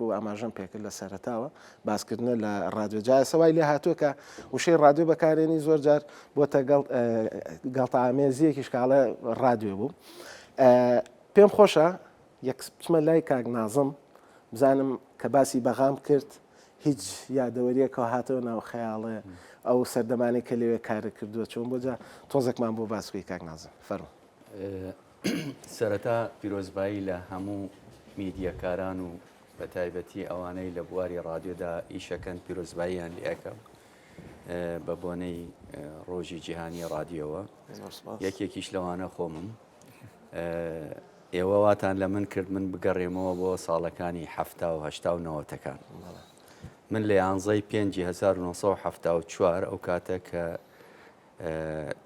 وەکو ئاماژەم پێکرد لە سەرەتاوە باسکردنە لە ڕادیۆ جا ئێستا وای لێ هاتووە کە وشەی ڕادیۆ بەکارێنی زۆر جار بۆتە گاڵتە ئامێزیەکیش کاڵە ڕادیۆ بوو پێم خۆشە یەک بچمە لای کاک نازم بزانم کە باسی بەغام کرد هیچ یادەوەریەکەوە هاتەوە ناو خەیاڵێ ئەو سەردەمانەی کە لەوێ کارە کردووە چۆن بۆ جا تۆزێکمان بۆ باسکەی کاک نازم فەرموو. سەرەتا پیرۆزبایی لە هەموو میدیاکاران و بە تایبەتی ئەوانەی لە بواری ڕادیۆدا ئیشەکەن پیرۆزباییان لێ ئەکەم بە بۆنەی ڕۆژی جیهانی ڕادیۆوە یەکێکیش لەوانە خۆمم ئێوە واتان لە من کرد من بگەڕێمەوە بۆ ساڵەکانی حەفتا و هەشتا و نەوەتەکان. من لە یانزەی پێنجی 1974 ئەو کاتە کە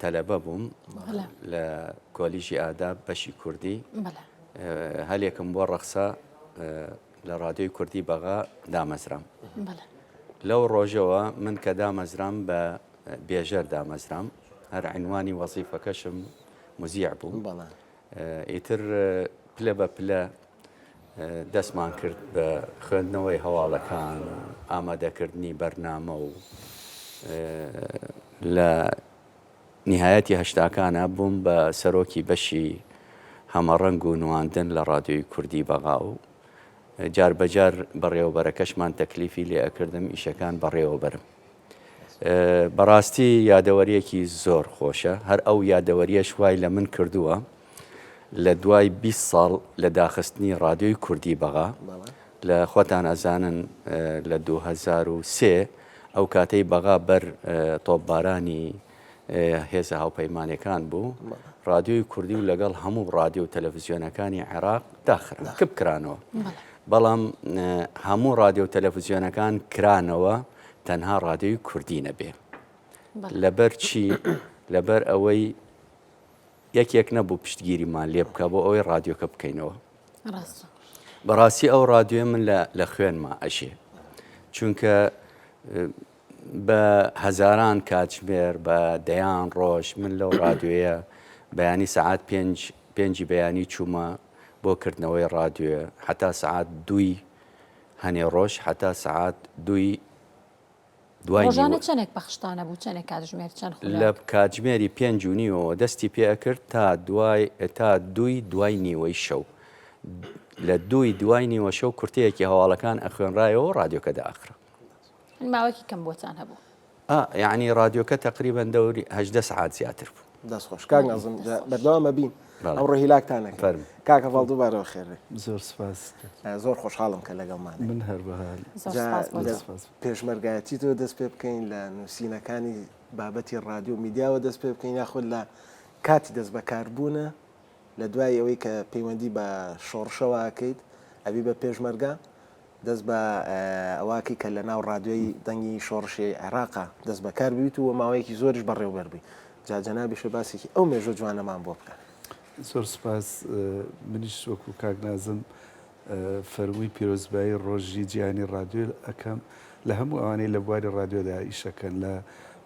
تەلەبە بووم لە کۆلیژی ئاداب بەشی کوردی هەلێکم بۆ ڕەخسا لە ڕادیۆی کوردی بەغا دامەزرام. لەو ڕۆژەوە من کە دامەزرام بە بێژەر دامەزرام هەر عینوانی وەزیفەکەشم مزیع بوو. ئیتر پلە بە پلە دەستمان کرد بە خوێندنەوەی هەواڵەکان و ئامادەکردنی بەرنامە و لە نیهایەتی هەشتاکانە بووم بە سەرۆکی بەشی هەمەڕەنگ و نواندن لە ڕادیۆی کوردی بەغا و جار بەجار بەڕێوەبەرەکەشمان تەکلیفی لێ ئەکردم ئیشەکان بەڕێوەبەرم. بەڕاستی یادەوەریەکی زۆر خۆشە هەر ئەو یادەوەریەش وای لە من کردووە لە دوای 20 ساڵ لە داخستنی ڕادیۆی کوردی بەغا لە خۆتان ئەزانن لە 2003 ئەو کاتەی بەغا بەر تۆپبارانی هێزە هاوپەیمانەکان بوو ڕادیۆی کوردی و لەگەڵ هەموو ڕادیۆ و تەلەڤزیۆنەکانی عێراق داخرا کپ کرانەوە بەڵام هەموو ڕادیۆ و تەلەڤزیۆنەکان کرانەوە تەنها ڕادیۆی کوردی نەبێ لەبەر چی لەبەر ئەوەی یەکێک نەبوو پشتگیریمان لێ بکە بۆ ئەوەی ڕادیۆکە بکەینەوە بەڕاستی ئەو ڕادیۆ من لە خوێنما ئەژێ چونکە بە هەزاران کاتژمێر بە دەیان ڕۆژ من لەو ڕادیۆیە بەیانی سەعات پێنج پێنجی بەیانی چوومە بۆ کردنەوەی ڕادیۆ حتا سەعات دووی هەنێ ڕۆژ حتا سەعات دووی دوای ڕۆژانە چەندێک پەخشتان هەبوو چەندێک کاتژمێر چەند خولەک؟ لە کاتژمێری پێنج و نیوەوە دەستی پێ ئەکرد تا دوای تا دووی دوای نیوەی شەو لە دووی دوای نیوە شەو کورتەیەکی هەواڵەکان ئەخوێنرایەوە و ڕادیۆکە داخرا. ماوەیەکی کەم بۆتان هەبوو. ئا یەعنی ڕادیۆکە تەقریبەن دەوری 18 سەعات زیاتر بوو. دەست خۆش کاک نازم جا بەردەوام ئەبین ئەمڕۆ هیلاکتان نەکەین فەرموو. کاک هەڤاڵ دووبارە بەخێر بێی. زۆر سپاس. زۆر خۆشحاڵم کە لەگەڵمانی. من هەروەها. زۆر جا سپاس بۆ لە تۆ. پێشمەرگایەتیتەوە دەست پێ بکەین لە نووسینەکانی بابەتی ڕادیۆ و میدیاوە دەست پێ بکەین یاخود لە کاتی دەست بەکاربوونە لە دوای ئەوەی کە پەیوەندی بە شۆڕشەوە ئەکەیت ئەبی بە پێشمەرگە دەست بە ئەوەکەی کە لە ناو ڕادیۆی دەنگی شۆڕشی عێراقا دەست بەکار بوویت و ماوەیەکی زۆریش بەڕێوبەر بووی جا جەنابیشە باسێکی ئەو مێژوو جوانەمان بۆ بکە. زۆر سوپاس منیش وەکو کاک نازم فەرمووی پیرۆزبایی ڕۆژی جیهانی ڕادیۆ ئەکەم لە هەموو ئەوانەی لە بواری ڕادیۆدا ئیشەکەن لە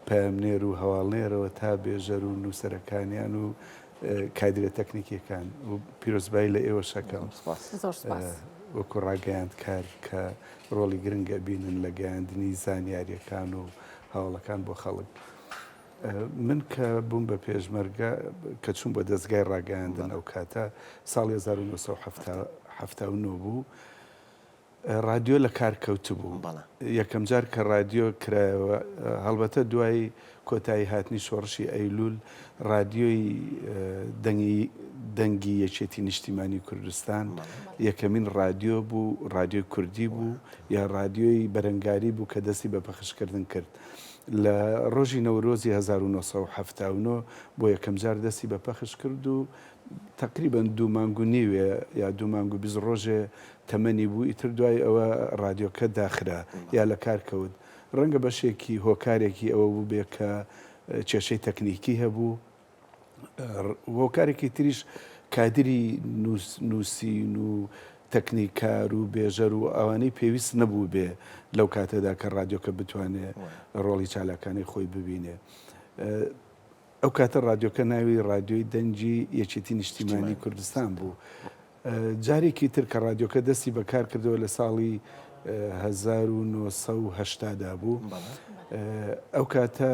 پەیامنێر و هەواڵنێرەوە تا بێژەر و نووسەرەکانیان و کادیرە تەکنیکیەکان و پیرۆزبایی لە ئێوەش ئەکەم زۆر سپاس. وەکو ڕاگەیاندکار کە ڕۆڵی گرنگ ئەبینن لە گەیاندنی زانیاریەکان و هەواڵەکان بۆ خەڵک. من کە بووم بە پێشمەرگە کە چووم بۆ دەزگای ڕاگەیاندن ئەو کاتە ساڵی 1979 بوو ڕادیۆ لە کار کەوتبوو. یەکەم جار کە ڕادیۆ کرایەوە، هەڵبەتە دوای کۆتایی هاتنی شۆڕشی ئەیلوول، ڕادیۆی دەنگی دەنگی یەکێتی نیشتیمانی کوردستان یەکەمین ڕادیۆ بوو، ڕادیۆی کوردی بوو یا ڕادیۆی بەرەنگاری بوو کە دەستی بە پەخشکردن کرد. لە ڕۆژی نەورۆزی 1979 بۆ یەکەم جار دەستی بە پەخش کرد و تەقریبەن دوو مانگ و نیوێ یا دوو مانگ و 20 ڕۆژێ تەمەنی بوو ئیتر دوای ئەوە ڕادیۆکە داخرا یا لە کار کەوت ڕەنگە بەشێکی هۆکارێکی ئەوە بووبێ کە کێشەی تەکنیکی هەبوو هۆکارێکی تریش کادری نووسین و تەکنیکار و بێژەر و ئەوانەی پێویست نەبوو بێ لەو کاتەدا کە ڕادیۆکە بتوانێ ڕۆڵی چالاکانەی خۆی ببینێ. ئەو کاتە ڕادیۆکە ناوی ڕادیۆی دەنگی یەکێتی نیشتیمانی کوردستان بوو. جارێکی تر کە ڕادیۆکە دەستی بە کار کردەوە لە ساڵی 1970 دا بوو. ئەو کاتە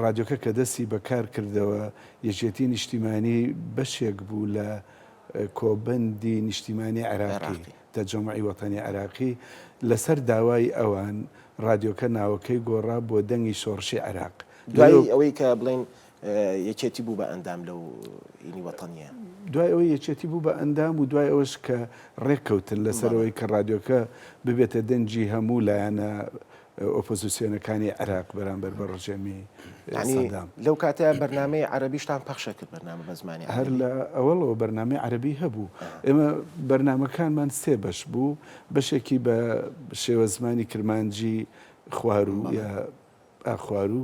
ڕادیۆکە کە دەستی بە کار کردەوە یەکێتی نیشتیمانی بەشێک بوو لە کۆبەندی نیشتیمانی عێراقی، تەجەموعی وەتەنی عێراقی، لەسەر داوای ئەوان ڕادیۆکە ناوەکەی گۆڕا بۆ دەنگی شۆڕشی عێراق. دوای ئەوەی کە بڵێین یەکێتی بوو بە ئەندام لەو ئینی وەتەنییە. دوای ئەوەی یەکێتی بوو بە ئەندام و دوای ئەوەش کە ڕێککەوتن لەسەر ئەوەی کە ڕادیۆکە ببێتە دەنگی هەموو لایەنە ئۆپۆزیسیۆنەکانی عێراق بەرامبەر بە ڕژێمی سەدام. لەو کاتەیا بەرنامەی عەرەبیشتان پەخشە کرد بەرنامە بە زمانی عەرەبی؟ هەر لە ئەوەڵەوە بەرنامەی عەرەبی هەبوو. ئێمە بەرنامەکانمان سێ بەش بوو، بەشێکی بە شێوەزمانی کرمانجی خواروو یا خواروو،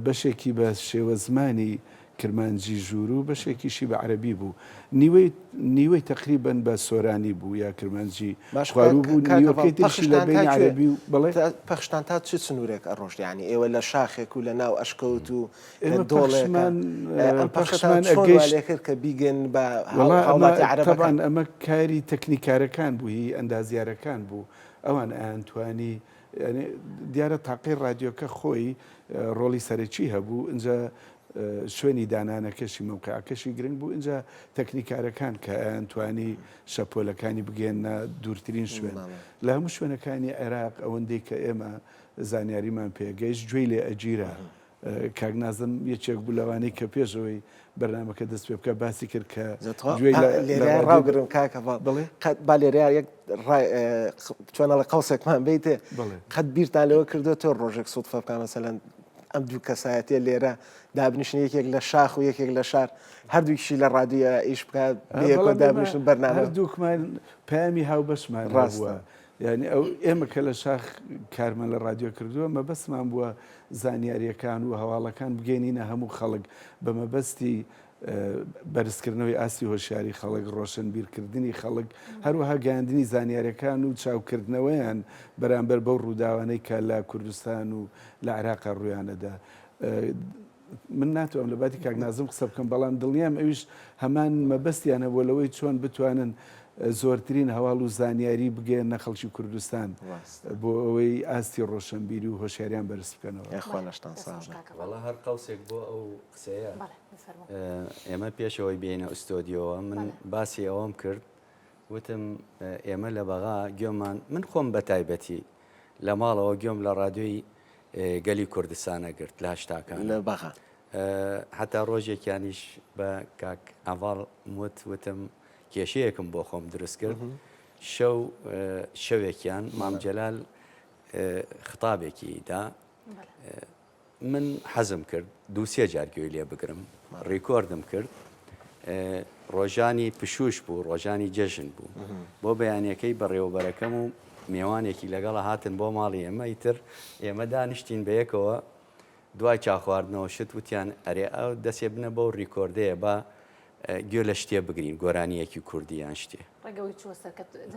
بەشێکی بە شێوەزمانی کرمانجی ژووروو، بەشێکیشی بە عەرەبی بوو. نیوەی نیوەی تەقریبەن بە سۆرانی بوو یا کرمانجی باش خواروو کاک بوو، کاک هەڤاڵ نیوەکەی تریشی لە پەخشتان تا بەینی کوێ عەرەبی و بەڵێ؟ تا پەخشتان تا چ سنوورێک ئەڕۆشت یانی ئێوە لە شاخێک و لە ناو ئەشکەوت و لە ئێمە دۆڵێکا پەخشمان ئەم پەخشەتان پەخشمان چۆن وا ئەگەیشت لێ کرد کە بیگەن بە هاو وەڵا ئەمە هاوڵاتی عەرەبەکان؟ تەبعەن ئەمە کاری تەکنیکارەکان بوو هی ئەندازیارەکان بوو ئەوان ئەیانتوانی یانی دیارە تاقەی ڕادیۆکە خۆی ڕۆڵی سەرەکی هەبوو ئینجا شوێنی دانانەکەشی مەوقعەکەشی گرنگ بوو ئینجا تەکنیکارەکان کە ئەیانتوانی شەپۆلەکانی بگەیەننە دوورترین شوێن لە هەموو شوێنەکانی عێراق ئەوەندەی کە ئێمە زانیاریمان پێگەیشت گوێی لێ ئەگیرا کاک نازم یەکێک بوو لەوانەی کە پێش ئەوەی بەرنامەکە دەست پێ بکە باسی کرد کە گوێی لە لێرە ڕاوگرم کاک هەڤاڵ بەڵێ قەت با لێرە یەک چۆن ئەڵێ قەوسێکمان بیتێ قەت بیرتان لەوە کردو تۆ ڕۆژێک سوودفە بکە مەسەلەن ئەم دوو کەسایەتیە لێرە دابنیشن یەکێک لە شاخ و یەکێک لە شار هەردووکیشی لە ڕادیۆ ئیش بکات بەیەکەوە دابنیشن بەرنامە هەردووکمان پەیامی هاوبەشمان ڕاستە. یانی ئەو ئێمە کە لە شاخ کارمان لە ڕادیۆ کردووە مەبەستمان بووە زانیارییەکان و هەواڵەکان بگەینینە هەموو خەڵک بە مەبەستی بەرزکردنەوەی ئاستی هۆشیاری خەڵک، ڕۆشنبیرکردنی خەڵک، هەروەها گەیاندنی زانیارییەکان و چاوکردنەوەیان بەرامبەر بەو ڕووداوانەی کە لە کوردستان و لە عێراقا ڕوویانەدا. من ناتوانم لە باتی کاک نازم قسە بکەم، بەڵام دڵنیام ئەویش هەمان مەبەستیان هەبووە لەوەی چۆن بتوانن زۆرترین هەواڵ و زانیاری بگەیەننە خەڵکی کوردستان بۆ ئەوەی ئاستی ڕۆشنبیری و هۆشیاریان بەرز بکەنەوە. یاخوا لەشتان ساغ بێت. وەڵا هەر قەوسێک بۆ ئەو قسەیە ئێمە پێش ئەوەی بێینە ئوستۆدیۆوە من باسی ئەوەم کرد وتم ئێمە لە بەغا گوێمان من خۆم بە تایبەتی لە ماڵەوە گوێم لە ڕادیۆی گەلی کوردستان ئەگرت لە هەشتاکان لە بەغا. هەتا ڕۆژێکیانیش بە کاک هەڤاڵ وت وتم کێشەیەکم بۆ خۆم دروست کرد شەو شەوێکیان مام جەلال خطابێکی دا من حەزم کرد دووسێ جار گوێی لێ بگرم ڕیکۆردم کرد ڕۆژانی پشووش بوو ڕۆژانی جەژن بوو بۆ بەیانەکەی بەڕێوەبەرەکەم و میوانێکی لەگەڵە هاتن بۆ ماڵی ئێمە ئیتر ئێمە دانیشتین بەیەکەوە دوای چا خواردنەوە شت وتیان ئەرێ ئەو دەسێ بنە بەو ڕیکۆردەیە با گوێ لە شتێ بگرین گۆرانیەکی کوردی یان شتێ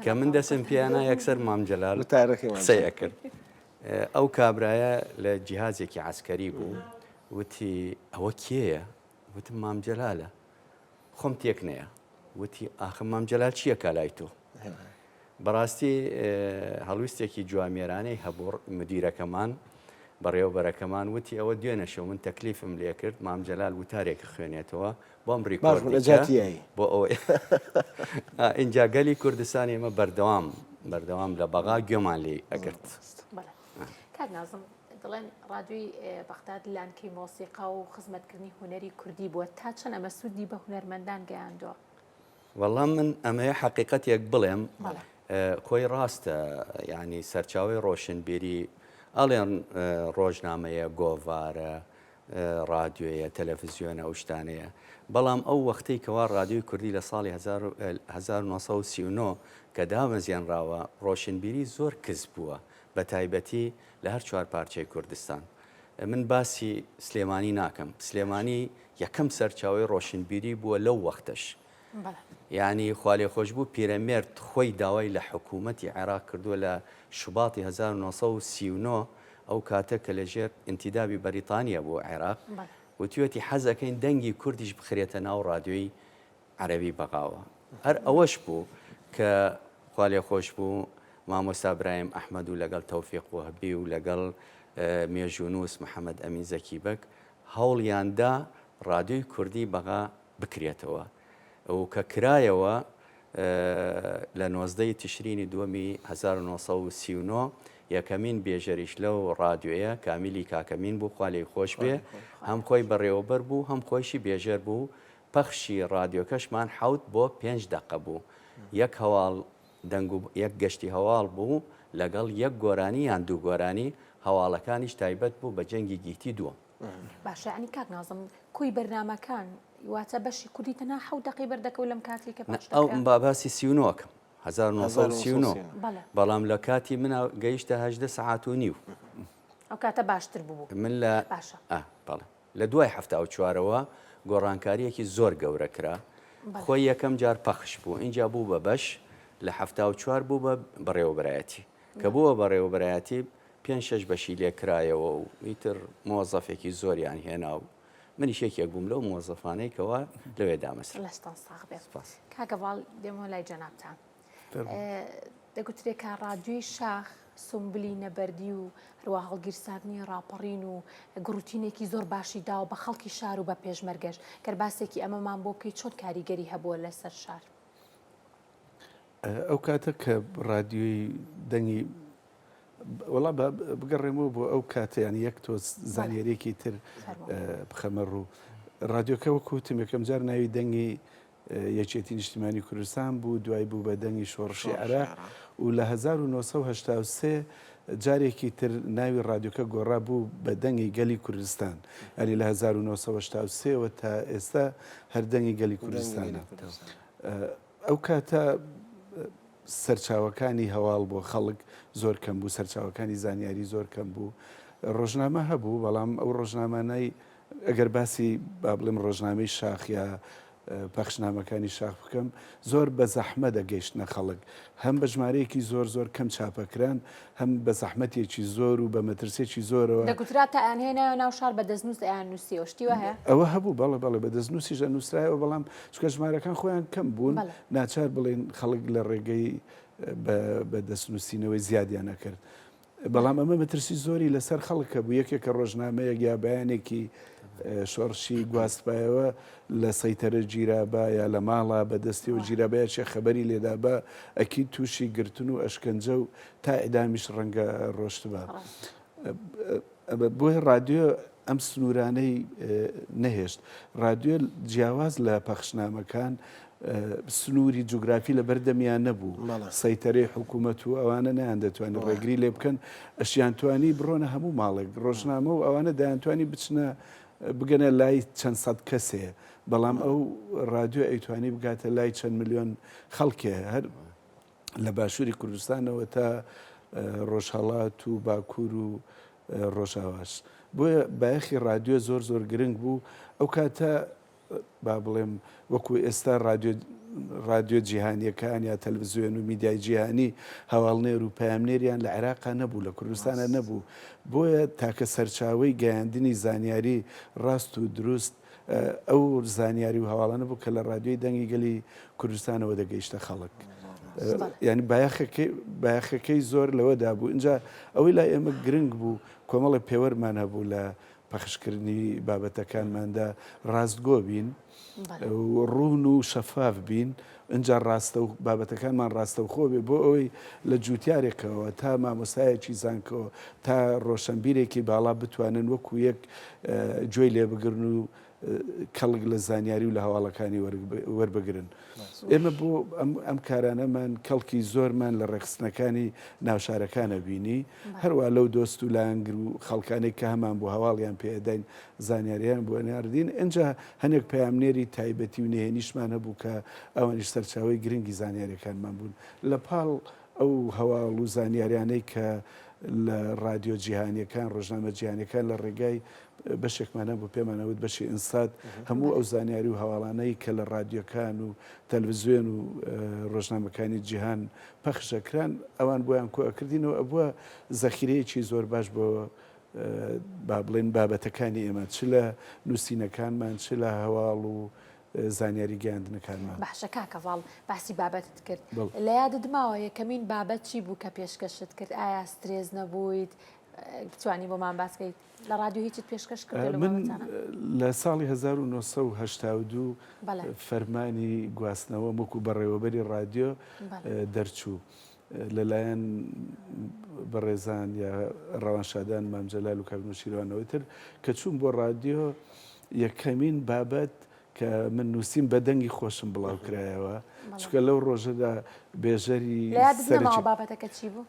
کە من دەسم پیانە یەکسەر مام جەلال قسەی ئەکرد ئەو کابرایە لە جیهازێکی عسکەری بوو وتی ئەوە کێیە وتم مام جەلالە خۆم تێک نەیە وتی ئاخە مام جەلال چییە کا لای تۆ بەڕاستی هەڵویستێکی جوامێرانەی هەبوو مدیرەکەمان بەڕێوەبەرەکەمان وتی ئەوە دوێنە شەو من تەکلیفم لێکرد مام جەلال وتارێک خوێنێتەوە بۆم ڕیکۆرد بۆ ئەوەی ئینجا گەلی کوردستان ئێمە بەردەوام بەردەوام لە بەغا گوێمان لێی ئەگرت. کاک نازم دەڵێن ڕادیۆی بەغداد لانکەی مۆسیقا و خزمەتکردنی هونەری کوردی بووە تا چەند ئەمە سوودی بە هونەرمەندان گەیاندووە؟ وەڵا من ئەمەیە حەقیقەتێک بڵێم خۆی ڕاستە یعنی سەرچاوی ڕۆشنبیری ئەڵێن ڕۆژنامەیە گۆڤارە ڕادیۆیە تەلەفزیۆنە ئەو شتانەیە بەڵام ئەو وەختەی کەوا ڕادیۆی کوردی لە ساڵی 1939 کە دامەزێنراوە ڕۆشنبیری زۆر کز بووە بە تایبەتی لە هەر چوار پارچەی کوردستان من باسی سلێمانی ناکەم سلێمانی یەکەم سەرچاوەی ڕۆشنبیری بووە لەو وەختەش یانی خوالێخۆشبوو پیرەمێرد خۆی داوای لە حکوومەتی عێراق کردووە لە شوباتی 1939 ئەو کاتە کە لەژێر ئینتیدابی بەریتانیا بوو عێراق وتویەتی حەزەکەین دەنگی کوردیش بخرێتە ناو ڕادیۆی عەرەبی بەغاوە. هەر ئەوەش بوو کە خوا لێ خۆش بوو مامۆستا برایم ئەحمەد و لەگەڵ تەوفیق وەهبی و لەگەڵ مێژوونووس محەمەد ئەمین زەکی بەگ هەوڵیان دا ڕادیۆی کوردی بەغا بکرێتەوە و کە کرایەوە لە 19 ی تشرینی دووەمی 1939 یەکەمین بێژەریش لەو ڕادیۆیە کامیلی کاکەمین بوو خوا لێی خۆش بێ هەم خۆی بەڕێوەبەر بوو هەم خۆیشی بێژەر بوو پەخشی ڕادیۆکەشمان حەوت بۆ پێنج دەقە بوو یەک هەواڵ دەنگ و یەک گەشتی هەواڵ بوو لەگەڵ یەک گۆرانی یان دوو گۆرانی، هەواڵەکانیش تایبەت بوو بە جەنگی گیتی دووەم. باشە یانی کاک نازم کۆی بەرنامەکان واتە بەشی کوردی تەنها حەوت دەقەی بەردەکەوت لەم کاتەی کە پەخش ئەو دەکرا؟ با باسی 39 ئەکەم 1939 بەڵێ. بەڵام لە کاتی منا گەیشتە 18 سەعات و نیو. ئەو کاتە باشتر بوو. من لە باشە. ئا بەڵێ. لە دوای 74ەوە گۆڕانکارییەکی زۆر گەورە کرا. خۆی یەکەم جار پەخش بوو، ئینجا بوو بە بەش، لە 74 بوو بە بەڕێوەبەرایەتی. کە بووە بەڕێوەبەرایەتی پێنج شەش بەشی لێ کرایەوە و ئیتر مۆزەفێکی زۆریان هێنا و منیش یەکێک بووم لەو مۆزەفانەی کەوا لەوێ دامەزرا. لەشتان ساغ بێ. سپاس. کاک هەڤاڵ دێمەوە لای جەنابتان. دەگوترێ کە ڕادیۆی شاخ سومبلی نەبەردی و هەروە هەڵگیرساندنی ڕاپەڕین و گڕوتینێکی زۆر باشی داوە بە خەڵکی شار و بە پێشمەرگەش گەر باسێکی ئەمەمان بۆ بکەی چۆن کاریگەری هەبووە لەسەر شار؟ ئەو کاتە کە ڕادیۆی دەنگی وەڵا با بگەڕێمەوە بۆ ئەو کاتە یانی یەک تۆز زانیاریەکی تر بخەمە ڕوو ڕادیۆکە وەکو وتم یەکەم جار ناوی دەنگی یەکێتی نیشتیمانی کوردستان بوو، دوای بوو بە دەنگی شۆڕشی عێراق و لە 1983 جارێکی تر ناوی ڕادیۆکە گۆڕا بوو بە دەنگی گەلی کوردستان. یانی لە 1983 وە تا ئێستا هەر دەنگی گەلی کوردستانە. ئەو کاتە سەرچاوەکانی هەواڵ بۆ خەڵک زۆر کەم بوو، سەرچاوەکانی زانیاری زۆر کەم بوو. ڕۆژنامە هەبوو، بەڵام ئەو ڕۆژنامانەی ئەگەر باسی با بڵێم ڕۆژنامەی شاخ یا پەخشنامەکانی شاخ بکەم زۆر بە زەحمەت ئەگەیشتنە خەڵک هەم بە ژمارەیەکی زۆر زۆر کەم چاپەکران هەم بە زەحمەتێکی زۆر و بە مەترسێکی زۆرەوە. دەگوترا تا ئەیانهێنایەوە ناو شار بە دەستنووس ئەیاننووسیەوە شتی وا هەیە؟ ئەوە هەبوو بەڵێ بەڵێ بە دەستنووسیش ئەنووسرایەوە بەڵام چونکە ژمارەکان خۆیان کەم بوون ناچار بڵێین خەڵک لە ڕێگەی بە دەستنووسینەوەی زیادیان ئەکرد. بەڵام ئەمە مەترسی زۆری لەسەر خەڵک هەبوو، یەکێک کە ڕۆژنامەیەک یا بەیانێکی شۆڕشی گواستبایەوە لە سەیتەرە گیرابا یا لە ماڵا بە دەستیەوە گیرابا یا چێ خەبەری لێدابا ئەکید تووشی گرتن و ئەشکەنجە و تا ئیعدامیش ڕەنگە ڕۆشتبا. بۆیە ڕادیۆ ئەم سنوورانەی نەهێشت. ڕادیۆ جیاواز لە پەخشنامەکان سنووری جوگرافی لە بەردەمیان نەبوو. سەیتەرەی حکوومەت و ئەوانە نەیاندەتوانی ڕێگری لێ بکەن. ئەشیانتوانی بڕۆنە هەموو ماڵێک. ڕۆژنامە و ئەوانە دەیانتوانی بچنە بگەنە لای چەند سەد کەسێ. بەڵام ئەو ڕادیۆ ئەیتوانی بگاتە لای چەند ملیۆن خەڵکێ. هەر لە باشووری کوردستانەوە تا ڕۆژهەڵات و باکوور و ڕۆژاواش. بۆیە بایەخی ڕادیۆ زۆر زۆر گرنگ بوو. ئەو کاتە با بڵێم وەکو ئێستا ڕادیۆ ڕادیۆ جیهانییەکان یا تەلەڤزیۆن و میدیای جیهانی هەواڵنێر و پەیامنێریان لە عێراقا نەبوو، لە کوردستانا نەبوو. بۆیە تاکە سەرچاوەی گەیاندنی زانیاری ڕاست و دروست ئەو زانیاری و هەواڵانە بوو کە لە ڕادیۆی دەنگی گەلی کوردستانەوە دەگەیشتە خەڵک. یانی بایەخەکەی بایەخەکەی زۆر لەوەدا بوو. ئینجا ئەوەی لای ئێمە گرنگ بوو کۆمەڵێک پێوەرمان هەبوو لە پەخشکردنی بابەتەکانماندا ڕاستگۆ بین و ڕوون و شەفاف بین ئینجا ڕاستە و بابەتەکانمان ڕاستەوخۆ بێ بۆ ئەوەی لە جووتیارێکەوە تا مامۆستایەکی زانکۆ تا ڕۆشەنبیرێکی باڵا بتوانن وەکو یەک گوێی لێ بگرن و کەڵک لە زانیاری و لە هەواڵەکانی وەربگرن. ئێمە بۆ ئەم کارانەمان کەڵکی زۆرمان لە ڕێکخستنەکانی ناوشارەکانە بینی، هەروا لەو دۆست و لایەنگر و خەڵکانەی کە هەمان بوو هەواڵیان پێ ئەداین، زانیاریان بۆ ئەناردین، ئینجا هەنێک پەیامنێری تایبەتی و نهێنیشمان هەبوو کە ئەوانیش سەرچاوەی گرنگی زانیاریەکانمان بوون. لە پاڵ ئەو هەواڵ و زانیاریانەی کە لە ڕادیۆ جیهانیەکان، ڕۆژنامە جیهانیەکان لە ڕێگای بەشێکمان هەبوو پێمان ئەوت بەشی ئینسات، هەموو ئەو زانیاری و هەواڵانەی کە لە ڕادیۆکان و تەلەڤزیۆن و ڕۆژنامەکانی جیهان پەخش ئەکران ئەوان بۆیان کۆ ئەکردینەوە ئەبووە زەخیرەیەکی زۆر باش بۆ با بڵێین بابەتەکانی ئێمە چ لە نووسینەکانمان چ لە هەواڵ و. زانیاری گەیاندنەکانمان. باشە کاک هەڤاڵ باسی بابەتت کرد لە یادت ماوە یەکەمین بابەت چی بوو کە پێشکەشت کرد ئایا سترێس نەبوویت بتوانی بۆمان باس کەیت لە ڕادیۆ هیچت پێشکەش کردووە لەو من بابەتانە؟ لە ساڵی 1982 بەڵێ. فەرمانی گواستنەوەم وەکو بەڕێوەبەری ڕادیۆ بەڵێ. دەرچوو لەلایەن بەڕێزان یا ڕەوانشادان مام جەلال و کاک نەوشیروانەوە تر کە چووم بۆ ڕادیۆ یەکەمین بابەت کە من نووسیم بە دەنگی خۆشم بڵاو کرایەوە چونکە لەو ڕۆژەدا بێژەری لە یادت نەماوە بابەتەکە چی بوو؟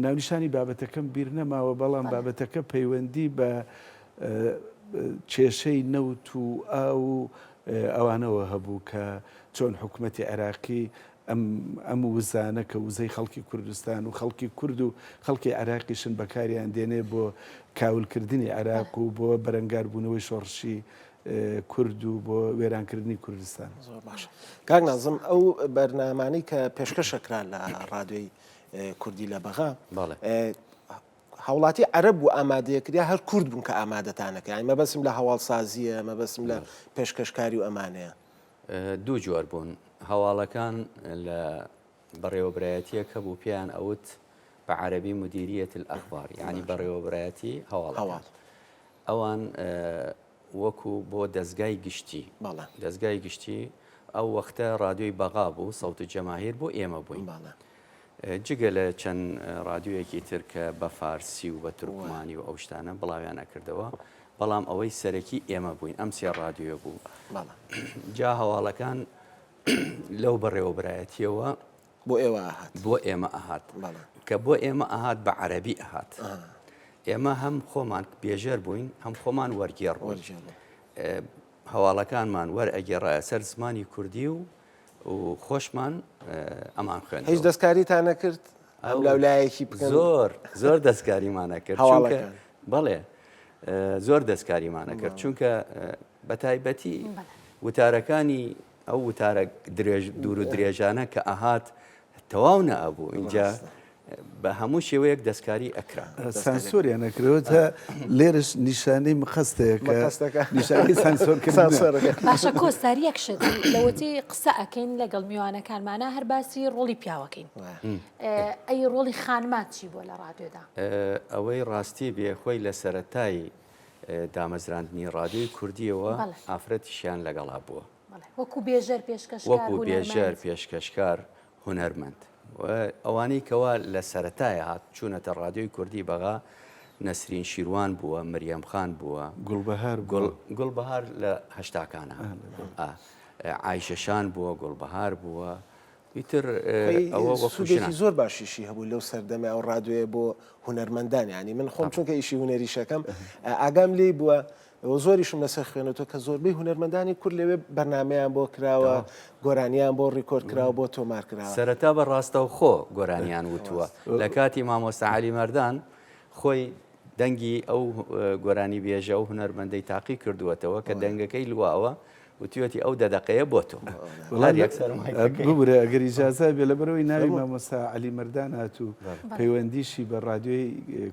ناونیشانی بابەتەکەم بیر نەماوە بەڵام بابەتەکە پەیوەندی بە کێشەی نەوت و ئاو و ئەوانەوە هەبوو کە چۆن حکوومەتی عێراقی ئەم ئەم وزانە کە وزەی خەڵکی کوردستان و خەڵکی کورد و خەڵکی عێراقیشن بەکاریان دێنێ بۆ کاولکردنی عێراق و بۆ بەرەنگاربوونەوەی شۆڕشی کورد و بۆ وێرانکردنی کوردستان. زۆر باشە کاک نازم ئەو بەرنامانەی کە پێشکەشەکرا لە ڕادیۆی کوردی لە بەغا هاوڵاتی عەرەب بوو ئامادەیە کرد یا هەر کورد بوون کە ئامادەتانەکە یانی مەبەستم لە هەواڵسازییە مەبەستم لە پێشکەشکاری و ئەمانەیە. دوو جۆر بوون هەواڵەکان لە بەڕێوەبرایەتیەک هەبوو پێیان ئەوت بە عەرەبی مدیریەت الاخبار یعنی بەڕێوەبرایەتی هەواڵەکان ئەوان وەکو بۆ دەزگای گشتی دەزگای گشتی ئەو وەختە ڕادیۆی بەغا بوو صوت الجماهیر بۆ ئێمە بووین جگە لە چەند ڕادیۆیەکی تر کە بە فارسی و بە تورکمانی و ئەو شتانە بڵاویان ئەکردەوە بەڵام ئەوەی سەرەکی ئێمە بووین ئەم سێ ڕادیۆیە بوو جا هەواڵەکان لەو بەڕێوەبرایەتیەوە بۆ ئێوە ئەهات بۆ ئێمە ئەهات کە بۆ ئێمە ئەهات بە عەرەبی ئەهات ئێمە هەم خۆمان بێژەر بووین هەم خۆمان وەرگێڕ بووین هەواڵەکانمان وەرئەگێڕایە سەر زمانی کوردی و و خۆشمان ئەمان خوێن هیچ دەستکاریتان نەکرد ئەم لەولایەکی بکەن زۆر زۆر دەستکاریمانە کرد چونکە بەڵێ زۆر دەستکاریمانە کرد چونکە بە تایبەتی وتارەکانی ئەو وتارە درێژ دوور و درێژانە کە ئەهات تەواو نەئەبوو ئینجا بە هەموو شێوەیەک دەستکاری ئەکرا. سانسۆریان ئەکرەوە تا لێرەش نیشانەی مقەستەیە کە نیشانەی سانسۆرکردنە. باشە کۆستار یەک شت لەوەتەی قسە ئەکەین لەگەڵ میوانەکانمانا هەر باسی ڕۆڵی پیاوەکەین ئەی ڕۆڵی خانمان چی بووە لە ڕادیۆدا؟ ئەوەی ڕاستی بێ خۆی لە سەرەتای دامەزراندنی ڕادیۆی کوردیەوە ئافرەتیشیان لەگەڵا بووە. وەکو بێژەر پێشکەشکار وەکو بێژەر پێشکەشکار هونەرمەند ئەوانەی کەوا لە سەرەتایە هات چوونەتە ڕادیۆی کوردی بەغا نەسرین شیروان بووە مریەم خان بووە گوڵبەهار گوڵ گوڵبەهار لە هەشتاکانە عایشە شان بووە گوڵبەهار بووە ئیتر ئەوە وەکو سوودێکی زۆر باشیشی هەبوو لەو سەردەمە ئەو ڕادیۆیە بۆ هونەرمەندان یانی من خۆم چونکە ئیشی هونەریشەکەم ئاگام لێی بووە و زۆریشم لەسەر خوێنەوە کە زۆربەی هونەرمەندانی کورد لەوێ بەرنامەیان بۆ کراوە گۆرانیان بۆ ڕیکۆرد کراوە بۆ تۆمار کراوە. سەرەتا بە ڕاستەوخۆ گۆرانیان وتووە لە کاتی مامۆستا عەلی مەردان خۆی دەنگی ئەو گۆرانی بێژە ئەو هونەرمەندەی تاقی کردووەتەوە کە دەنگەکەی لواوە وتویەتی ئەو دە دەقەیە بۆ تۆ. ببورە ئەگەر ئیجازە بێ لەبەرئەوەی ناوی مامۆستا عەلی مەردان هات و پەیوەندیشی بە ڕادیۆی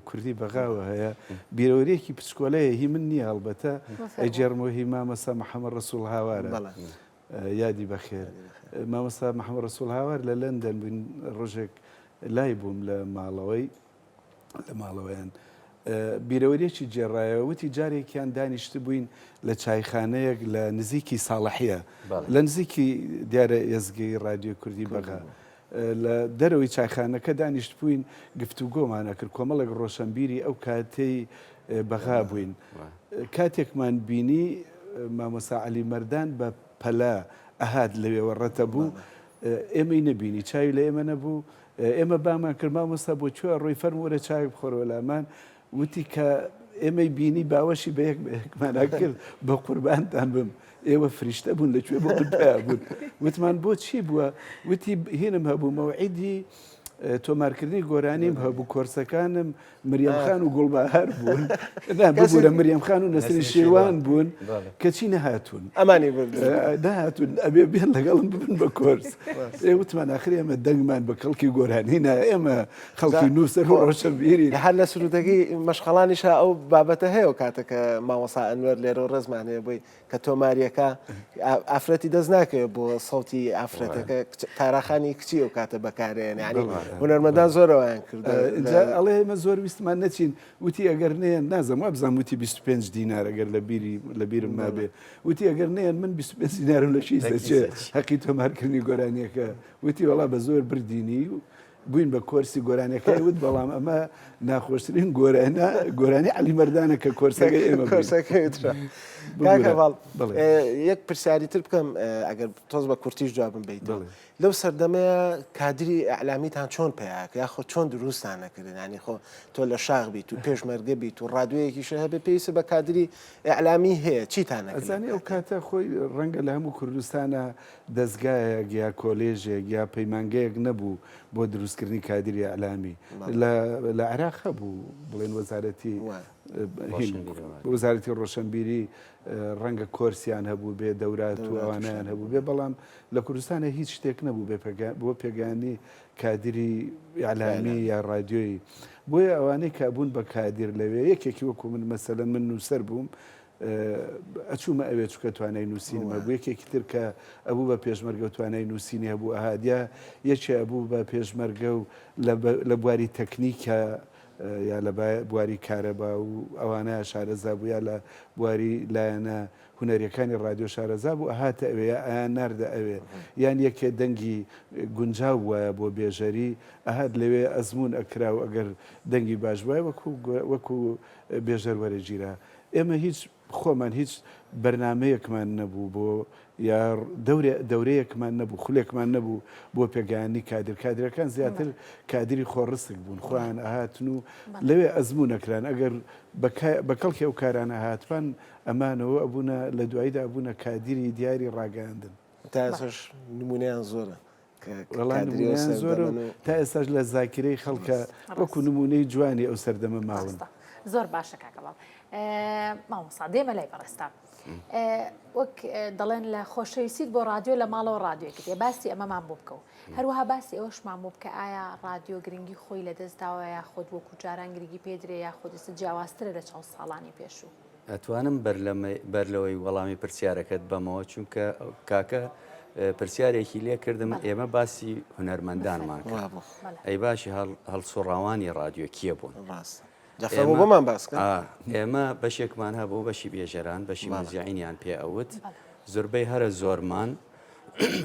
کوردی بەغاوە هەیە بیرەوەریەکی پچکۆلەیە هی من نییە هەڵبەتە ئەیگێڕمەوە هی مامۆستا محەمەد ڕەسوڵ هاوارە یادی بەخێر مامۆستا محەمەد ڕەسوڵ هاوار لە لەندەن بووین ڕۆژێک لای بووم لە ماڵەوەی لە ماڵەوەیان بیرەوەریەکی گێڕایەوە وتی جارێکیان دانیشتبووین لە چایخانەیەک لە نزیکی ساڵحیە لە نزیکی دیارە ئێزگەی ڕادیۆی کوردی بەغا لە دەرەوەی چایخانەکە دانیشتبووین گفتوگۆمان ئەکرد کۆمەڵێک ڕۆشەنبیری ئەو کاتەی بەغا بووین کاتێکمان بینی مامۆستا عەلی مەردان بە پەلە ئەهات لەوێوە ڕەتە بوو ئێمەی نەبینی چاوی لە ئێمە نەبوو ئێمە بانگمان کرد مامۆستا بۆ کوێ ئەڕۆی فەرموو وەرە چایەک بخۆرەوە لامان وتی کە ئێمەی بینی باوەشی بە یەک بە یەکمانا کرد بە قوربانتان بم ئێوە فریشتە بوون لە کوێ بۆ من پیا بوون وتمان بۆ چی بووە وتی هینم هەبوو مەوعیدی. تۆمارکردنی گۆرانیم هەبوو کۆرسەکانم مریەم خان و گوڵبەهار بوون نا ببورە مریەم خان و نەسرین شێروان بوون کەچی نەهاتوون ئەمانی برد نەهاتوون ئەبێ بێن لەگەڵم ببن بە کۆرس ئێ وتمان ئاخر ئێمە دەنگمان بە کەڵکی گۆرانی نا ئێمە خەڵکی نووسەر و ڕۆشنبیرین هەر لە سرودەکەی مەشخەڵانیشا ئەو بابەتە هەیە و کاتە کە مامۆستا ئەنوەر لێرە و ڕێزمان هەیە بۆی کە تۆماریەکە ئافرەتی دەست ناکەوێت بۆ سەوتی ئافرەتەکە تاراخانی کچی ئەو کاتە بەکارێن یعنی هونەرمەندان زۆرەوەیان کرد ئەڵێ ئێمە زۆر ویستمان نەچین وتی ئەگەر نێن نازم وابزانم وتی 25 دینار ئەگەر لە بیری لە بیرم مابێ وتی ئەگەر نێن من 25 دینارم لە کیس دەچێ هەقی تۆمارکردنی گۆرانیەکە وتی وەڵا بە زۆر بردینی و بووین بە کۆرسی گۆرانیەکەی وت بەڵام ئەمە ناخۆشترین گۆرانە گۆرانی عەلی مەردانە کە کۆرسەکەی ئێمە کۆرسەکەی ترە کاک هەڤاڵ یەک پرسیاری تر بکەم ئەگەر تۆز بە کورتیش جوابم بیتەوە لەو سەردەمەیە کادری ئەعلامیتان چۆن پیاکە یاخۆ چۆن دروستان نەکردن ینی خۆ تۆ لە شاخ بیت و پێشمەرگە بیت و ڕادوەیەکیشە هەبێ پێویستە بە کادری ئەعلامی هەیە چیتان ئەزانی ئەو کاتە خۆی ڕەنگە لە هەموو کوردستانە دەزگایەک یا کۆلێژێک یا پەیمانگەیەک نەبوو بۆ دروستکردنی کادری ئیعلامی. لە لە عێراق هەبوو بڵێن وەزارەتی وەزارەتی ڕۆشنبیری ڕەنگە کۆرسیان هەبوو بێ دەورات و ئەوانیان هەبوو بێ بەڵام لە کوردستانە هیچ شتێک نەبوو بێ بۆ پێگانی کادری ئیعلامی یا ڕادیۆیی بۆیە ئەوانەی کە بوون بە کادیر لەوێ یەکێکی وەکو من مەسەلەن من نووسەر بووم ئەچوومە ئەوێ چونکە توانای نووسینم هەبوو، یەکێکی تر کە ئەبوو بە پێشمەرگە و توانای نووسینی هەبوو ئەهات، یا یەکێ ئەبوو بە پێشمەرگە و لە بواری تەکنیکا یا لە بواری کارەبا و ئەوانە شارەزا بوو یا لە بواری لایەنە هونەریەکانی ڕادیۆ شارەزا بوو ئەهاتە ئەوێ یا ئەیان ناردە ئەوێ، یان یەکێ دەنگی گونجاو بوایە بۆ بێژەری ئەهات لەوێ ئەزموون ئەکرا و ئەگەر دەنگی باش بوایە وەکوو وەکوو بێژەر وەرەگیرا. ئێمە هیچ خۆمان هیچ بەرنامەیەکمان نەبوو بۆ یا دەورێ دەورەیەکمان نەبوو خولێکمان نەبوو بۆ پێگەیاندنی کادر کادرەکان زیاتر کادری خۆڕسک بوون خۆیان ئەهاتن و لەوێ ئەزموون ئەکران ئەگەر بە کەڵکی ئەو کارانە هاتبان ئەمانەوە ئەبوونە لە دواییدا ئەبوونە کادری دیاری ڕاگەیاندن. تا ئێستاش نموونەیان زۆرە. وەڵا نموونەیان زۆرە و تا ئێستاش لە زاکیرەی خەڵکە وەکو نموونەی جوانی ئەو سەردەمە ماون. زۆر باشە کاکە بەڵ مامۆستا دێمە لای بەڕێزتان وەک دەڵێن لە خۆشەویستیت بۆ ڕادیۆ لە ماڵەوە ڕادیۆیەکت هەیە باسی ئەمەمان بۆ بکە و هەروەها باسی ئەوەشمان بۆ بکە ئایا ڕادیۆ گرنگی خۆی لەدەست داوە یاخود وەکو جاران گرنگی پێدرێ یاخود ئێستا جیاوازترە لە چاو ساڵانی پێشوو. ئەتوانم بەر لەوەی وەڵامی پرسیارەکەت بەمەوە چونکە کاکە پرسیارێکی لێ کردم ئێمە باسی هونەرمەندانمان کرد ئەی باشی هەڵسوڕاوانی ڕادیۆ کێ بوون بۆمان باس ئێمە بەشێکمان هەبوو بەشی بێژەران بەشی مزیعینیان پێ ئەوت زۆربەی هەرە زۆرمان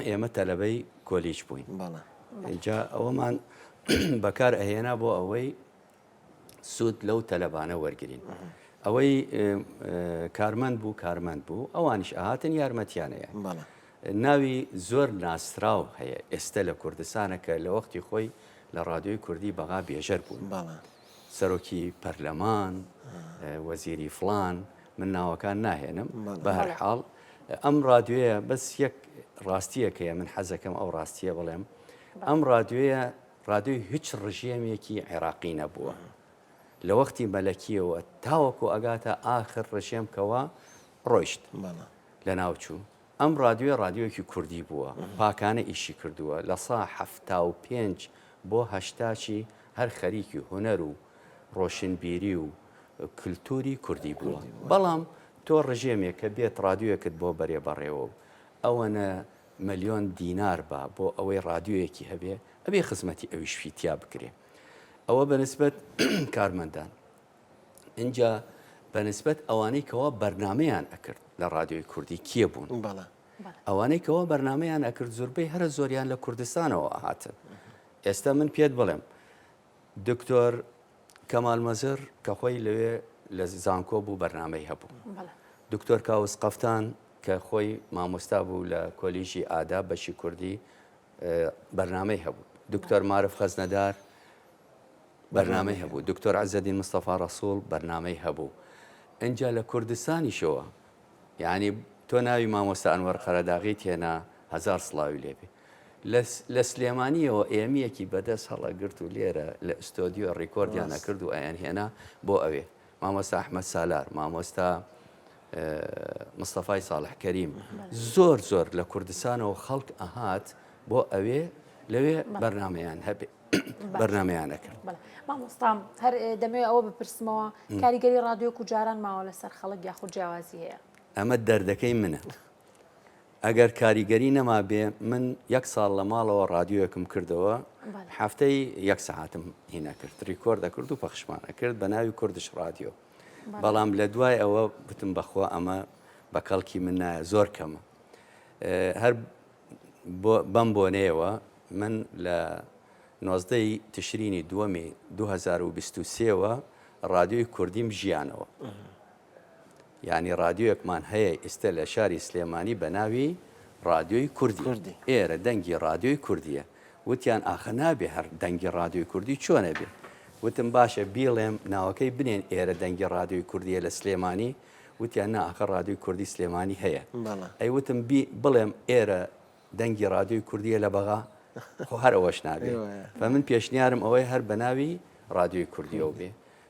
ئێمە تەلەبەی کۆلیج بووین جا ئەوەمان بەکار ئەهێنا بۆ ئەوەی سوود لەو تەلەبانە وەرگین ئەوەی کارمەند بوو کارمەند بوو ئەوانیش ئاهاتن یارمەتیانەیە ناوی زۆر ناسراو هەیە ئێستا لە کوردستانە کە لە وەختی خۆی لە ڕادیۆی کوردی بەغا بێژەر بوون سەرۆکی پەرلەمان وەزیری فلان من ناوەکان ناهێنم بە هەر حاڵ ئەم ڕادیۆیە بەس یەک ڕاستیەکەیە من حەزەکەم ئەو ڕاستیە بڵێم ئەم ڕادیۆیە ڕادیۆی هیچ ڕژێمێکی عێراقی نەبووە لە وەختی مەلەکیەوە تاوەکو ئەگاتە ئاخر ڕژێم کەوا ڕۆیشت لەناوچوو ئەم ڕادیۆیە ڕادیۆیەکی کوردی بووە پاکانە ئیشی کردووە لە سا 75 بۆ هەشتاچی هەر خەریکی هونەر و ڕۆشنبیری و کللتوری کوردی بووە بەڵام تۆ ڕژێمێک کە بێت ڕادیۆیەکت بۆ بەرێ بەڕێوە و ئەوەنە ملیۆن دینار با بۆ ئەوەی ڕادیۆیەکی هەبێ ئەبێ خزمەتی ئەویشی تیا بکرێ ئەوە بەنسبەت کارمەندان اینجا بەنسبەت ئەوانەی کەوا بەرنمەیان ئەکرد لە ڕادیۆی کوردی کێ بوون ئەوانەی کەوا بەرنمەیان ئەکرد زۆربەی هەرە زۆریان لە کوردستانەوە ئەهاتن ئێستا من پێت بڵێم دکتۆر کەمال مەزر کە خۆی لەوێ لە زانکۆ بوو بەرنمەی هەبوو دکتۆر کاوس قەفتان کە خۆی مامۆستا بوو لە کۆلیژی ئاداب بەشی کوردی بەرنامەی هەبوو دکتۆر مارف خەزنەدار بەرنامەی هەبوو دکتۆر عزەدین مستەفا ڕەسوڵ بەرنامەی هەبوو ئینجا لە کوردستانیشەوە یعنی تۆ ناوی مامۆستا ئەنوەر قەرەداغیت هێنا هەزار سڵاوی لێبێ. لە سلێمانیەوە ئێمیەکی بەدەست هەڵەگرت و لێرە لە ئستۆدیۆ ڕیکۆردیان ئەکرد و ئەیان هێنا بۆ ئەوێ. مامۆستا ئەحمەد سالار، مامۆستا مستەفای ساڵح کەریم، زۆر زۆر لە کوردستانەوە خەڵک ئەهات بۆ ئەوێ لەوێ بەرنامەیان هەبێ بەرنامەیان ئەکرد. مامۆستا هەر دەمەوێت ئەوە بپرسمەوە کاریگەری ڕادیۆ و جاران ماوە لەسەر خەڵک یاخود جیاوازی هەیە؟ ئەمە دەردەکەی منە. ئەگەر کاریگەری نەمابێ من یەک ساڵ لە ماڵەوە ڕادیۆیەکم کردەوە هەفتەی یەک سەعاتم هینە کرد record دەکرد و پەخشمان ئەکرد بە ناوی کوردش ڕادیۆ بەڵام لە دوای ئەوە بتم بەخوا ئەمە بە کەڵکی من نایە زۆر کەمە هەر بەم بۆنەیەوە من لە نۆزدەی تشرینی دووەمی 2023ەوە ڕادیۆی کوردیم ژیانەوە. یانی ڕادیۆیەکمان هەیە ئیستە لە شاری سلێمانی بە ناوی ڕادیۆی کوردی. ئێرە دەنگی ڕادیۆی کوردیە. وتیان ئاخە نابێ هەر دەنگی ڕادیۆی کوردی چۆن ئەبێ؟ وتم باشە بیڵێم ناوەکەی بنێن ئێرە دەنگی ڕادیۆی کوردیە لە سلێمانی؟ وتیان نا ئاخە ڕادیۆی کوردی سلێمانی هەیە. ئەی وتم بی بڵێم ئێرە دەنگی ڕادیۆی کوردیە لە بەغا؟ خۆ هەر ئەوەش نابێ. فەمن پێشنیارم ئەوەیە هەر بە ناوی ڕادیۆی کوردیەوە بێ.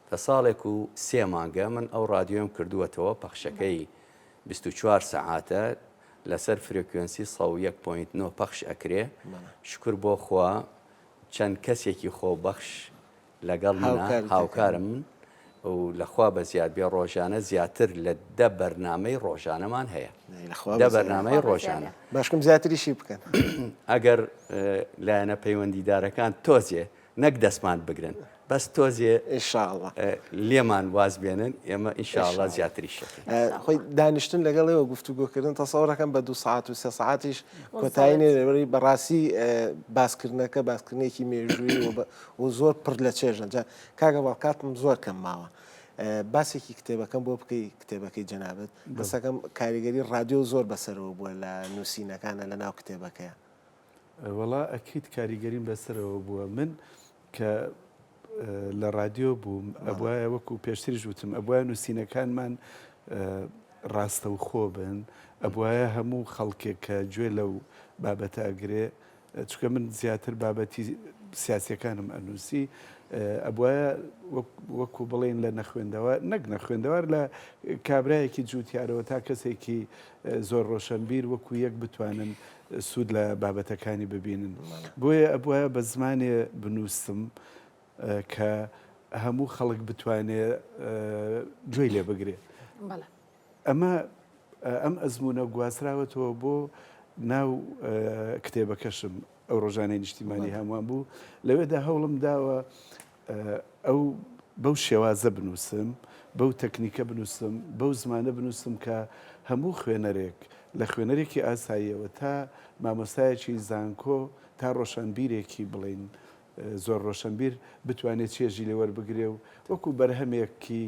کە ساڵێک و سێ مانگە من ئەو ڕادیۆیەم کردووەتەوە پەخشەکەی 24 سەعاتە لەسەر frequency 101.9 پەخش ئەکرێ شکر بۆ خوا چەند کەسێکی خۆبەخش لەگەڵ منە هاوکارم من و لەخوا بە زیاد بێ ڕۆژانە زیاتر لە دە بەرنامەی ڕۆژانەمان هەیە دە بەرنامەی ڕۆژانە باشکم زیاتریشی بکەن ئەگەر لایەنە پەیوەندیدارەکان تۆزێ نەک دەستمان بگرن بەس تۆزێ ئینشاڵڵا لێمان واز بێنن ئێمە ئینشاڵڵا زیاتریش خۆی دانیشتن لەگەڵ ئێوە گفتوگۆکردن تەسەوڕەکەم بە دو سەعات و سێ سەعاتیش کۆتایی نێ بەڕاستی باسکردنەکە باسکردنێکی مێژووی و زۆر پڕ لە چێژە جا کاکە هەڤاڵ کاتم زۆر کەم ماوە باسێکی کتێبەکەم بۆ بکەی کتێبەکەی جەنابت قسەکەم کاریگەری ڕادیۆ زۆر بەسەرەوە بووە لە نووسینەکانە لە ناو کتێبەکەیە وەڵا ئەکید کاریگەریم بەسەرەوە بووە من کە لە ڕادیۆ بووم ئەبوایە وەکو پێشتریش وتم ئەبوایە نووسینەکانمان ڕاستەوخۆ بن ئەبوایە هەموو خەڵکێک کە گوێ لەو بابەتە ئەگرێ چونکە من زیاتر بابەتی سیاسیەکانم ئەنووسی ئەبوایە وەکو بڵێن لە نەخوێندەوە نەک نەخوێندەوار لە کابرایەکی جووتیارەوە تا کەسێکی زۆر ڕۆشنبیر وەکو یەک بتوانن سوود لە بابەتەکانی ببینن. بۆیە ئەبوایە بە زمانێ بنووسم کە هەموو خەڵک بتوانێ گوێی لێ بگرێ. ئەمە ئەم ئەزموونە گواستراوەتەوە بۆ ناو کتێبەکەشم، ئەو ڕۆژانەی نیشتیمانی هەمووان بوو. لەوێدا هەوڵم داوە ئەو بەو شێوازە بنووسم، بەو تەکنیکە بنووسم، بەو زمانە بنووسم کە هەموو خوێنەرێک، لە خوێنەرێکی ئاساییەوە تا مامۆستایەکی زانکۆ تا ڕۆشەنبیرێکی بڵێین زۆر ڕۆشەنبیر بتوانێ چێژی لێ وەربگرێ و وەکوو بەرهەمێکی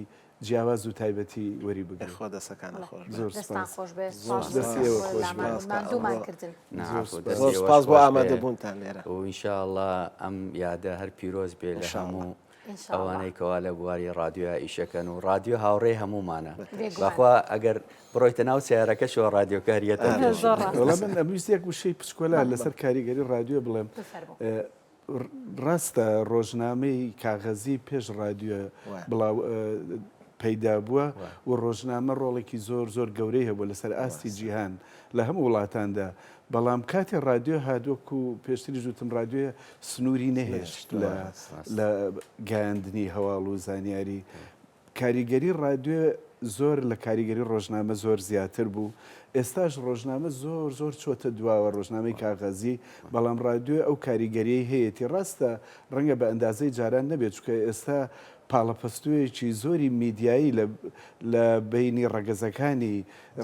جیاواز و تایبەتی وەری بگرێ. یاخوا دەسەکانت خۆش بێت. زۆر دەستان سپاس. خۆش بێ زۆر سپاس سپاس. دەستی ئێوە خۆش بێ. لامان ماندوومان کردن. نا زۆر عەفو سپاس. دەستی زۆر ئێوەش سپاس بۆ خۆش بێ ئامادەبوونتان لێرە. و ان شاء اللە ئەم یادە هەر پیرۆز بێ لە ان شاء اللە. هەموو ان شاء اللە. ئەوانەی کەوا لە بواری ڕادیۆیا ئیشەکەن و ڕادیۆ هاوڕێی هەموومانە بێگومان. بەخوا ئەگەر بڕۆیتە ناو سەیارەکەشەوە ڕادیۆکە هەر یەتە پێش. زۆر ڕاستە. وەڵا من ئەمویست یەک وشەی پچکۆلە لەسەر کاریگەری ڕادیۆ بڵێم. بفەرموو. ڕاستە ڕۆژنامەی کاغەزی پێش ڕادیۆ بڵاو پەیدا بووە و ڕۆژنامە ڕۆڵێکی زۆر زۆر گەورەی هەبووە لەسەر ئاستی جیهان لە هەموو وڵاتاندا، بەڵام کاتێ ڕادیۆ هات وەکو پێشتریش وتم ڕادیۆ سنووری نەهێشت لە گەیاندنی هەواڵ و زانیاری کاریگەری ڕادیۆ زۆر لە کاریگەری ڕۆژنامە زۆر زیاتر بوو، ئێستاش ڕۆژنامە زۆر زۆر چۆتە دواوە ڕۆژنامەی کاغەزی، بەڵام ڕادیۆ ئەو کاریگەریەی هەیەتی، ڕاستە ڕەنگە بە ئەندازەی جاران نەبێت، چونکە ئێستا پاڵەپەستۆیەکی زۆری میدیایی لە لە بەینی ڕەگەزەکانی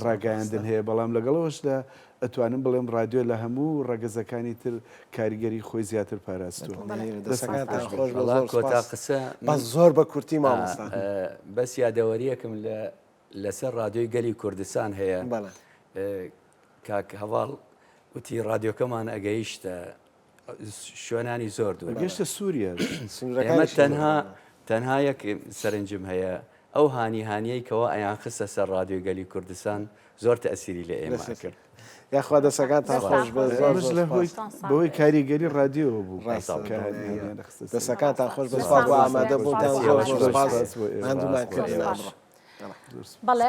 ڕاگەیاندن هەیە، بەڵام لەگەڵ ئەوەشدا ئەتوانم بڵێم ڕادیۆ لە هەموو ڕەگەزەکانی تر کاریگەری خۆی زیاتر پاراستووە. دەستەکانتان خۆش بێت وەڵا زۆر کۆتا سوپاس قسە بەس من زۆر بە کورتی مامۆستا. بەس یادەوەریەکم لە لەسەر ڕادیۆی گەلی کوردستان هەیە بەڵێ. کاک هەڤاڵ وتی ڕادیۆکەمان ئەگەیشتە شوێنانی زۆر دوور گەشتە سووریاش. ئێمە سنوورەکانیشی تەنها زۆر تەنها یەک سەرنجم هەیە. ئەو هانی هانیەی کەوا ئەیانخستە سەر ڕادیۆی گەلی کوردستان زۆر تەئسیری لە ئێمە ئەکرد. یاخوا دەسەکانتان خۆش بێت زۆر ئەمەش زۆر لە هۆی سوپاس. بەهۆی کاریگەری ڕادیۆوە بوو ڕاستە کە دڵنیایە. هانیان خستە سەر. دەسەکانتان خۆش بێت سوپاس بۆ سوپاس ئامادە بوونتان بۆ زۆر ئێوەش. زۆر سوپاس سوپاس بۆ ئێوە. ماندوومان سوپاس بۆ کردن ئێوەش. ئەمڕۆ. زۆر سوپاس. بەڵێ.